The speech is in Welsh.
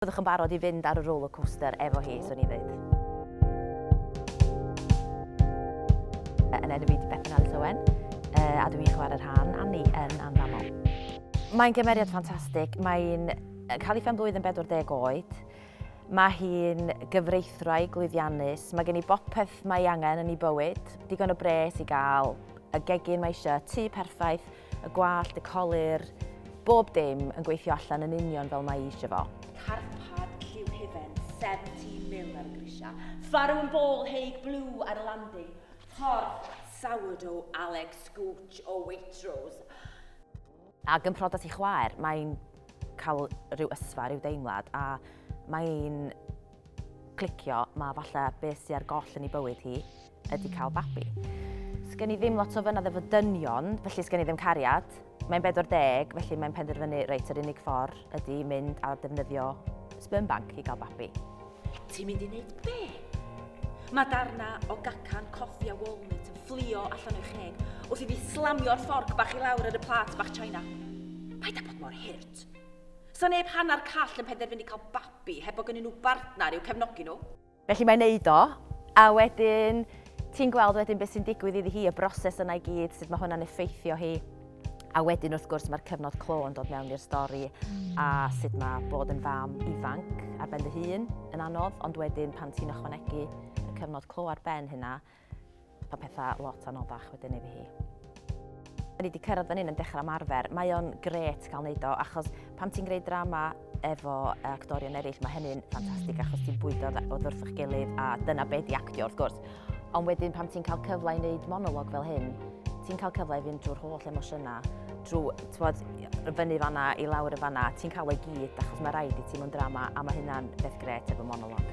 Byddwch yn barod i fynd ar y roller coaster efo hi, swn i ddweud. Yn enw fi di Bethan Alice Owen, a dwi'n chwarae'r rhan Annie yn Anfamol. Mae'n gymeriad ffantastig. Mae'n cael ei phen-blwydd yn 40 oed. Mae hi'n gyfreithwraig lwyddiannus. Mae gen i bopeth mae ei angen yn ei bywyd. Digon o bres i gael y gegin mae eisiau, tŷ perffaith, y gwallt, y colur, bob dim yn gweithio allan yn union fel mae hi eisiau fo. Carpad lliw hufen, 17 mil ar y grisiau. Farrow and Ball Hague Blue ar y landing. Torth sourdough Alex Gooch o Waitrose. Ac yn priodas ei chwaer, mae'n cael rhyw ysfa, rhyw deimlad, a mae'n clicio, mae falle beth sydd ar goll yn ei bywyd hi ydy cael babi. Sgen i ddim lot o fynadd efo dynion, felly sgen i ddim cariad. Mae'n 40, felly mae'n penderfynu, reit, yr unig ffordd ydy mynd a defnyddio sperm bank i gael babi. Ti'n mynd i wneud be? Mae darna o gacan coffi a walnut yn fflio allan o'i cheg wrth iddi slamio'r fforc bach i lawr ar y plât bach china. Paid â bod mor hurt. Sa neb hanner call yn penderfynu cael babi heb bod gynnyn nhw bartner i'w cefnogi nhw. Felly mae'n neud o, a wedyn ti'n gweld wedyn beth sy'n digwydd iddi hi, y broses yna i gyd, sut mae hwnna'n effeithio hi. A wedyn wrth gwrs mae'r cyfnod clo yn dod mewn i'r stori a sut mae bod yn fam ifanc ar ben dy hun yn anodd, ond wedyn pan ti'n ychwanegu y cyfnod clo ar ben hynna, Mae pethau lot anoddach wedyn iddi hi. Ni wedi cyrraedd fan hyn yn dechrau ymarfer. Mae o'n gret cael neud o, achos pan ti'n gwneud drama efo actorion eraill, mae hynny'n ffantastig achos ti'n bwydo oddi wrth eich gilydd a dyna be di actio wrth gwrs. Ond wedyn pan ti'n cael cyfle i wneud monolog fel hyn, ti'n cael cyfle i fynd drwy'r holl emosiynau, drwy, t'wod, fyny fanna i lawr y fanna, ti'n cael o'i gyd achos mae rhaid i ti mewn drama a mae hynna'n beth gret efo monolog.